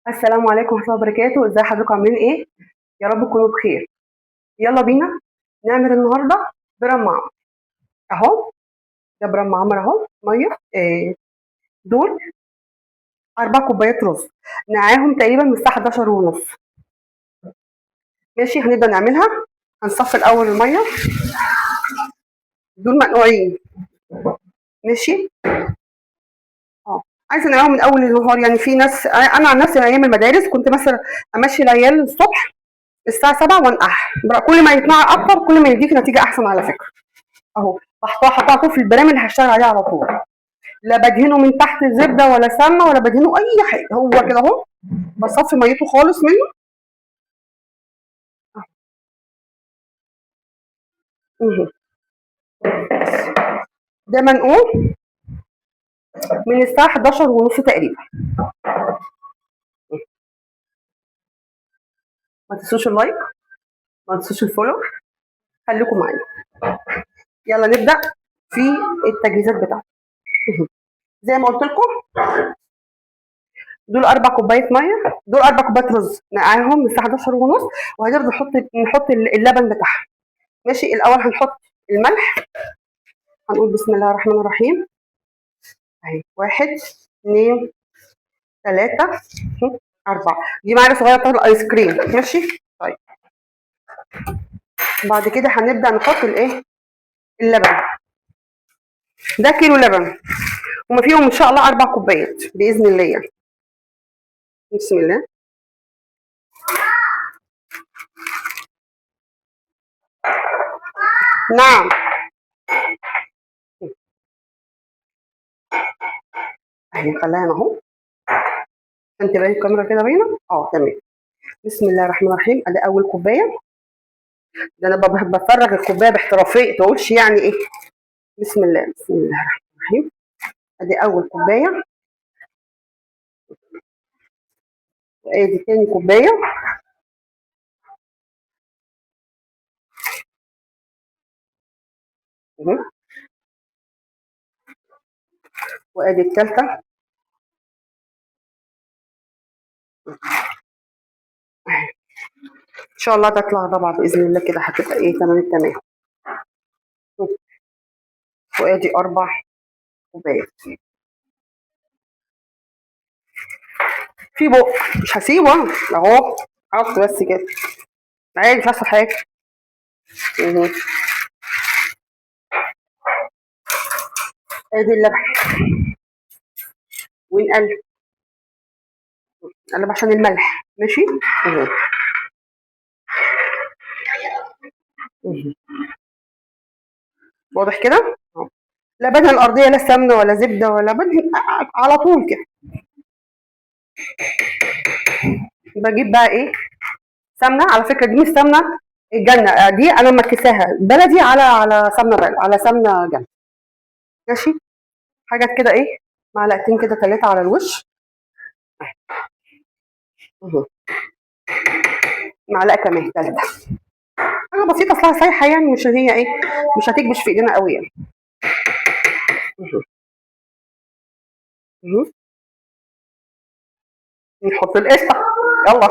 السلام عليكم ورحمة الله وبركاته. ازي حضراتكم، عاملين ايه؟ يا رب تكونوا بخير. يلا بينا نعمل النهارده برام معمر. اهو ده برام معمر اهو. مية إيه دول؟ 4 كوبايات رز نقعاهم تقريبا من الساعة 11:30. ماشي، هنبدا نعملها. هنصفي الاول المية، دول منقوعين. ماشي، عايزه نعملهم من اول النهار. يعني في ناس، انا عن نفسي ايام المدارس كنت مثلا امشي العيال الصبح الساعة 7 وانقعها. كل ما يتنقع اكتر كل ما يديك نتيجة احسن على فكرة. اهو بحطها على طول في البرامج اللي هشتغل عليها على طول، لا بدهنه من تحت زبدة ولا سمنه ولا بدهنه اي حاجة، هو كده اهو بصفي ميته خالص منه. ده منقوع من الساعة 11:30 تقريبا. ما تنسوش ال like، ما تنسوش ال follow، خليكم معانا. يلا نبدا في التجهيزات بتاعتنا. زي ما قلت لكم دول 4 كوبايات مية، دول 4 كوبايات رز نقعهم من الساعة 11:30، وهنبدا نحط اللبن بتاعها. ماشي، الاول هنحط الملح، هنقول بسم الله الرحمن الرحيم. اهي 1 2 3 4، دي معلقه صغيرة بتاعت الايس كريم. ماشي، طيب بعد كده هنبدا نحط الايه؟ اللبن. ده كيلو لبن وما فيهم ان شاء الله 4 كوبايات باذن الله يعني. بسم الله. نعم، اهي خليها هنا اهو عشان تبان الكاميرا كده باينة. تمام. بسم الله الرحمن الرحيم. ادي اول كوباية. ده انا بفرغ الكوباية باحترافيه، تقولش يعني ايه. بسم الله، بسم الله الرحمن الرحيم. ادي اول كوباية، وادي تاني كوباية. وادي التالتة. ان شاء الله تطلع طبعا باذن الله كده، هتبقى ايه؟ تمام التمام. وادي 4 كوبايات. في بق مش هسيبه اهو، حط بس كده عادي، مش هيحصل حاجة. ادي اللبن ونقلب، نقلب عشان الملح. ماشي. واضح كده؟ لا بدهن الارضية لا سمنه ولا زبدة ولا بدهن، على طول كده. بجيب بقى ايه؟ سمنه. على فكرة دي مش سمنه الجنة، دي انا مكساها بلدي على سمنه بلدي، على سمنه جنة. ماشي، حاجات كده ايه، معلقتين كده 3 على الوش. معلقه كمان 3، حاجة بسيطة اصلها سايحه يعني، مش هي ايه، مش هتكبش في ايدينا قوي يعني. نحط القشطه. يلا،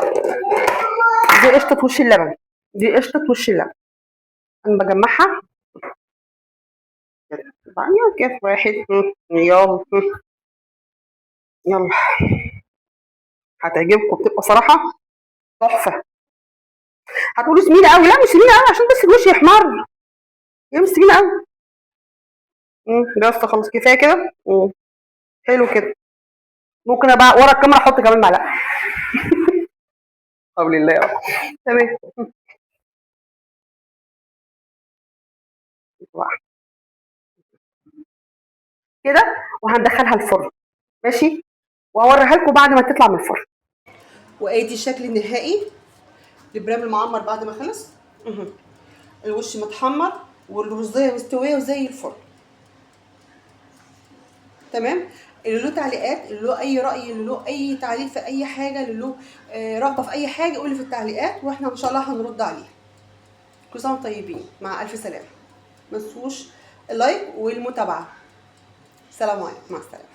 دي قشطه وش اللبن، دي قشطه وش اللبن. انا بجمعها كده كده. 1، يلا يلا، هتعجبكم، بتبقى صراحة تحفة. هتقولوا سمينه قوي، لا مش سمينه قوي، عشان بس الوش يحمر. هي مش سمينه قوي. بس خلاص كفاية كده. حلو كده. ممكن ابقى ورا الكاميرا احط كمان معلقه. قول الله يا رب. تمام. كده، وهندخلها الفرن. ماشي، واوريها لكم بعد ما تطلع من الفرن. وادي الشكل النهائي لبرام المعمر بعد ما خلص. الوش متحمر والرزيه مستوية وزي الفل. تمام. اللي له تعليقات، اللي له اي راي، اللي له اي تعليق في اي حاجة، اللي له رغبة في اي حاجة، قولي في التعليقات واحنا ان شاء الله هنرد عليه. كل سنة وانتم طيبين، مع الف سلامه. ما تنسوش اللايك والمتابعة. سلام عليكم، مع السلامة.